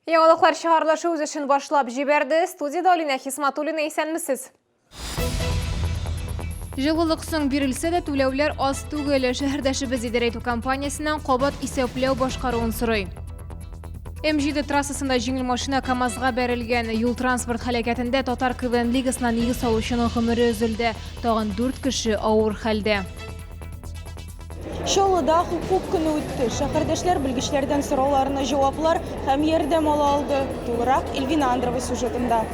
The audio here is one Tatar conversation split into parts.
Яңалыклар чыгарылышы үз эшен башлап җибәрде. Студиядә Алинә Хисматуллина, исәнмесез. Җылылык соң бирелсә дә, түләүләр аз түгел. Шәһәрдәшебез идарә итү компаниясеннән кабат исәпләү башкаруын сорый. М7 трассасында җиңел машина КАМАЗга бәрелгән. Юл-транспорт һәлакәтендә Татар КВН лигасына нигез салучының гомере өзелде. Тагын дүрт кеше авыр хәлдә. Чаллыда хокук көне үтте. Шәһәрдәшләр белгечләрдән сорауларына җаваплар һәм ярдәм ала алды. Тулырак Эльвина Андрова сюжетында.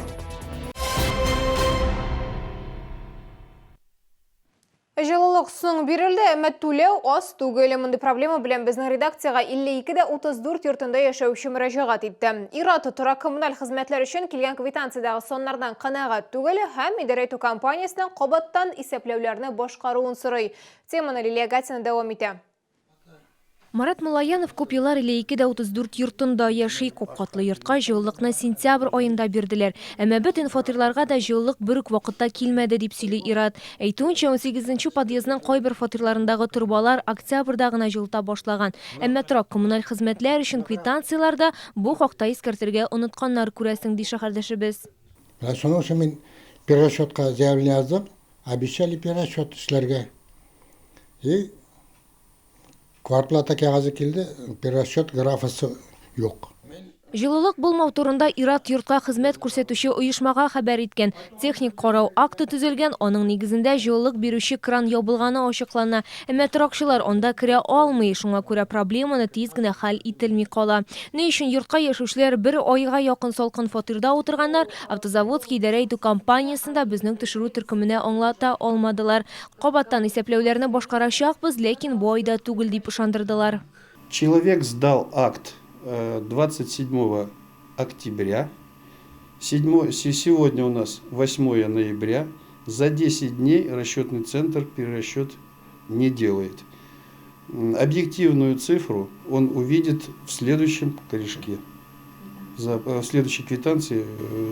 Җылылык соң бирелде, әмма түләү аз түгел. Мондый проблема белән безнең редакциягә 52 дә 34 йортында яшәүче мөрәҗәгать итте. Ир-ат торак-коммуналь хезмәтләр өчен килгән квитанциядәге саннардан канәгать түгел һәм идарә итү компаниясенең кабаттан исәпләүләрне башкаруын сорый. Теманы Лилия Гатина дәвам итә. Марат Муллаянов күп еллар 52 дә 34 йортында яши. Күпкатлы йортка җылылыкны сентябрь аенда бирделәр. Әмма бөтен фатирларга да җылылык бер үк вакытта килмәде, дип сөйли ир-ат. Әйтүенчә, унсигезенче подъездның кайбер фатирларындагы торбалар октябрьдә гына җылыта башлаган. Әмма торак-коммуналь хезмәтләр өчен квитанцияләрдә бу хакта искәртергә онытканнар, күрәсең, ди шәһәрдәшебез. Менә шуның өчен мин перерасчетка заявление яздым. Обещали перерасчет эшләргә. И квартплата кәгазе килде, перерасчет графасы юк. Җылылык булмау турында ир-ат йортка хезмәт күрсәтүче оешмага хәбәр иткән. Техник карау акты төзелгән, аның нигезендә җылылык бирүче кран ябылганы ачыклана. Әмма торакчылар анда керә алмый, шуңа күрә проблеманы тиз генә хәл ителми кала. Ни өчен йортка яшәүчеләр бер айга якын салкын фатирда утырганнар, Автозаводский идарә итү компаниясендә безнең төшерү төркеменә аңлата алмадылар. Кабаттан исәпләүләрне башкарачакбыз, ләкин бу айда түгел, дип ышандырдылар. Человек сдал акт 27 октября, сегодня у нас 8 ноября, за 10 дней расчетный центр перерасчет не делает. Объективную цифру он увидит в следующем корешке, за, в следующей квитанции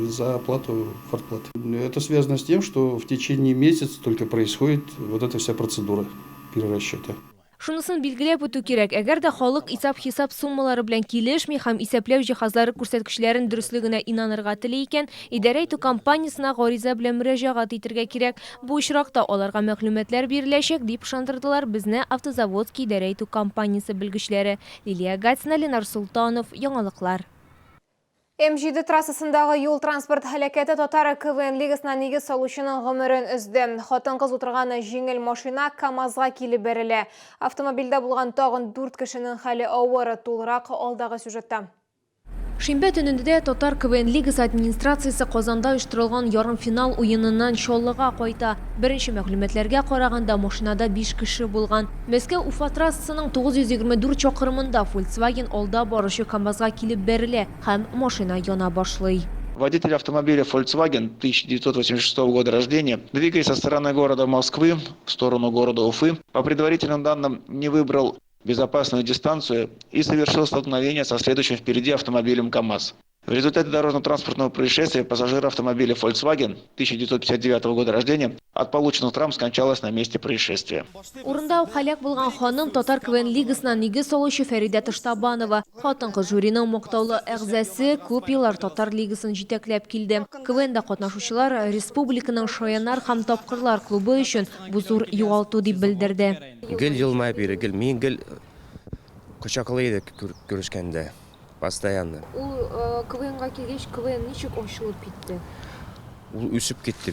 за оплату квартплаты. Это связано с тем, что в течение месяца только происходит вот эта вся процедура перерасчета. Шунысын билгеләп үтү кирәк, әгәр дә халык исәп-хисап суммалары белән килешми һәм исәпләү җиһазлары күрсәткечләрен дөреслегенә инанырга тели икән, идарә итү компаниясенә гариза белән мөрәҗәгать итергә кирәк. Бу очракта аларга мәгълүматлар биреләчәк, дип ышандырдылар безне Автозаводский идарә итү компаниясе белгечләре. Лилия Гатина, Ленар Солтанов, Яңалыклар. М7 трассасындагы юл-транспорт һәлакәте Татар КВН лигасына нигез салучының гомерен өзде. Хатын-кыз утырган җиңел машина КАМАЗга килеп бәрелә. Автомобильдә булган тагын дүрт кешенең хәле авыр. Тулырак алдагы сюжетта. Шимбә төнендә Татар КВН лигасы администрациясе Казанда оештырылган ярымфинал уеныннан Чаллыга кайта. Беренче мәгълүматларга караганда, машинада биш кеше булган. Мәскәү-Уфа трассасының 924 чакрымында Фольксваген алда баручы КАМАЗга килеп бәрелә һәм машина яна башлый. Водитель автомобиля Volkswagen 1986 года рождения, двигаясь со стороны города Москвы в сторону города Уфы, по предварительным данным, не выбрал безопасную дистанцию и совершил столкновение со следующим впереди автомобилем КАМАЗ. В результате дорожно-транспортного происшествия пассажир автомобиля Volkswagen 1959 года рождения от полученных травм скончалась на месте происшествия. Урында ук һәлак булган ханым Татар КВН лигасына нигез салучы Фәридә Тыштабанова. Хатын-кыз жюриның мактаулы әгъзасы, күп еллар Татар лигасын җитәкләп килде. КВНда катнашучылар республиканың Шаяннар һәм тапкырлар клубы өчен бу зур югалту дип белдерде. Гел елмаеп йөри, гел. Мин гел кочаклый идек күрешкәндә. Постоянно. Ул КВНга килгәч, КВН ничек ачылып китте? Ул үсеп китте.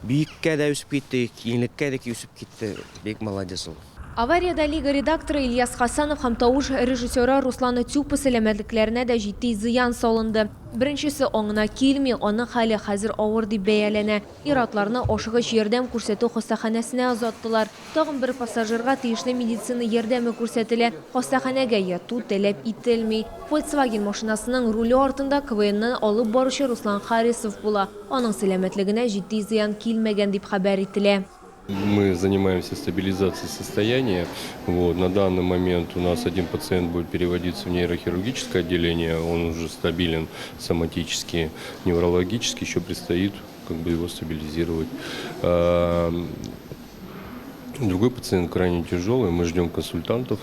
Биеккә дә үсеп китте, киңлеккә дә үсеп китте. Бик молодец ул. Авариядә лига редакторы Ильяс Хасанов һәм тавыш режиссеры Руслан Тюпа сәламәтлекләренә дә җитди зыян салынды. Беренчесе аңына килми, аның хәле хәзер авыр дип бәяләнә. Ир-атларны ашыгыч ярдәм күрсәтү хастаханәсенә озаттылар. Тагын бер пассажирга тиешле медицина ярдәме күрсәтелә, хастаханәгә яту таләп ителми. Фольксваген машинасының руле артында КВНны алып баручы Руслан Харисов була. Аның сәламәтлегенә җитди зыян килмәгән, дип хәбәр ителә. Мы занимаемся стабилизацией состояния. Вот. На данный момент у нас один пациент будет переводиться в нейрохирургическое отделение, он уже стабилен соматически, неврологически еще предстоит как бы его стабилизировать. Другой пациент крайне тяжелый, мы ждем консультантов.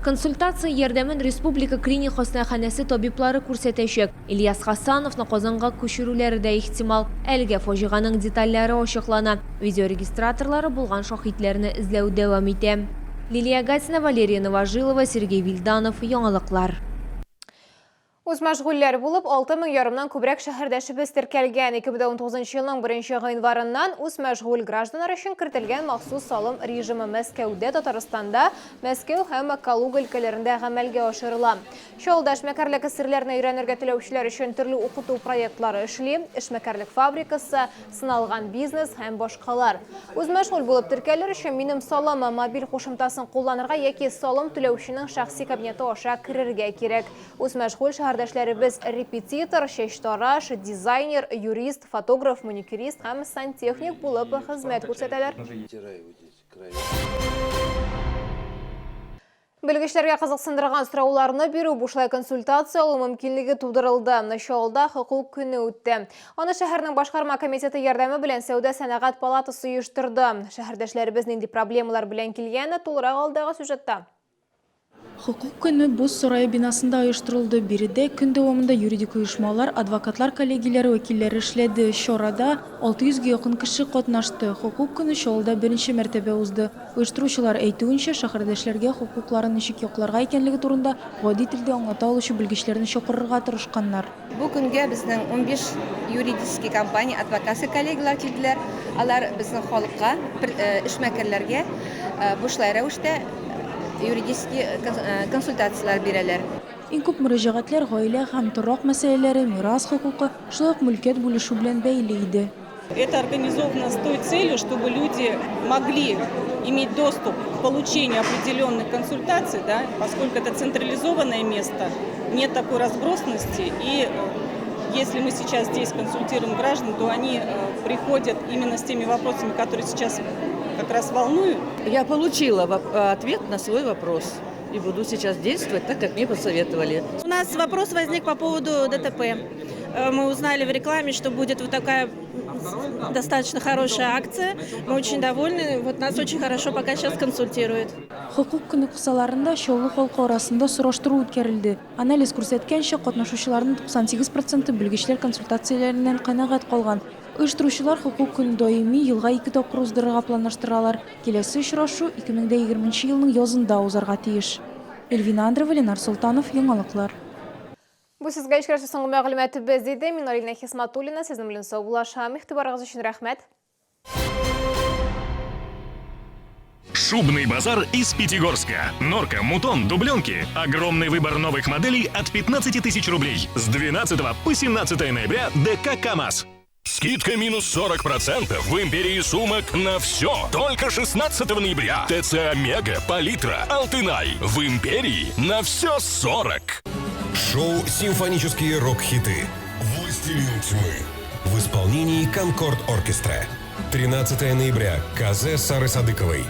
Консультация ярдәмен Республика клиник хастаханәсе табиблары күрсәтәчәк. Ильяс Хасановны Казанга күчерүләре дә ихтимал. Әлегә фаҗиганың детальләре ачыклана. Видеорегистраторлары булган шаһитләрне эзләү дәвам итә. Лилия Гатина, Валерия Новожилова, Сергей Вильданов, Яңалыклар. Үзмәшгульләр булып 6 мең ярымнан күбрәк шәһәрдәшебез теркәлгән. 2019 елның 1 гыйнварыннан үзмәшгуль гражданнар өчен кертелгән махсус салым режимы Мәскәүдә, Татарстанда, Мәскәү һәм Калуга өлкәләрендә гамәлгә ашырыла. Чаллыда эшмәкәрлек серләрен өйрәнергә теләүчеләр өчен төрле укыту проектлары эшли, эшмәкәрлек фабрикасы, сыналган бизнес һәм башкалар. Үзмәшгуль булып теркәлер өчен Минем салым мобиль кушымтасын кулланырга яки салым түләүченең шәхси кабинеты аша керергә кирәк. Үзмәшгуль шәһәрдәшләребез репетитор, чәчтараш, дизайнер, юрист, фотограф, маникюрист һәм сантехник булып хезмәт күрсәтәләр. Белгечләргә кызыксындырган сорауларны бирү, бушлай консультация алу мөмкинлеге тудырылды. Чаллыда хокук көне үтте. Аны шәһәрнең башкарма комитеты ярдәме белән Сәүдә-сәнәгать палатасы оештырды. Шәһәрдәшләребез нинди проблемалар белән килгәне тулырак алдагы сюжетта. Хокук көне Боз сарае бинасында оештырылды. Биредә көн дәвамында юридик оешмалар, адвокатлар коллегияләре вәкилләре эшләде. Чарада 600 гә якын кеше катнашты. Хокук көне Чаллыда беренче мәртәбә узды. Оештыручылар әйтүенчә, шәһәрдәшләргә хокукларын ничек якларга икәнлеге турында гади телдә аңлата алучы белгечләрне чакырырга тырышканнар. Бу көнгә безнең 15 юридический компания, адвокатский коллегалар килделәр. Алар безнең халыкка, эшмәкәрләргә бушлай рәвештә юридический консультацияләр бирәләр. Иң күп мөрәҗәгатьләр гаилә һәм торак мәсьәләләре, мирас хокукы, шулай ук мөлкәт бүлешү белән бәйле иде. Это организовано с той целью, чтобы люди могли иметь доступ к получению определенных консультаций, да, поскольку это централизованное место, нет такой разбросанности. И если мы сейчас здесь консультируем граждан, то они приходят именно с теми вопросами, которые сейчас как раз волнуют. Я получила ответ на свой вопрос и буду сейчас действовать так, как мне посоветовали. У нас вопрос возник по поводу ДТП. Мы узнали в рекламе, что будет вот такая достаточно хорошая акция. Мы очень довольны. Вот нас очень хорошо пока сейчас консультируют. Хокук көне кысаларында Чаллы халкы арасында сораштыру үткәрелде. Анализ күрсәткәнчә, катнашучыларның 98 проценты белгечләр консультацияләреннән канәгать калган. Оештыручылар хокук көнен даими елга ике тапкыр уздырырга планлаштыралар. Киләсе очрашу 2020 елның язында узарга тиеш. Эльвина Андрова, Ленар Солтанов, Яңалыклар. Бу сезгә ишкәрсез соңгы мәгълүматыбыз иде. Мин Алина Хисматуллина, сезнең белән саубуллашам. Игътибарыгыз өчен рәхмәт. Шубный базар из Пятигорска. Норка, мутон, дубленки. Огромный выбор новых моделей от 15 тысяч рублей. С 12 по 17 ноября ДК КАМАЗ. Скидка минус 40% в империи сумок на все. Только 16 ноября. ТЦ Омега, Палитра, Алтынай. В империи на все 40. Шоу «Симфонические рок-хиты». «Властелин тьмы». В исполнении «Конкорд Оркестра». 13 ноября. КЗ Сары Садыковой.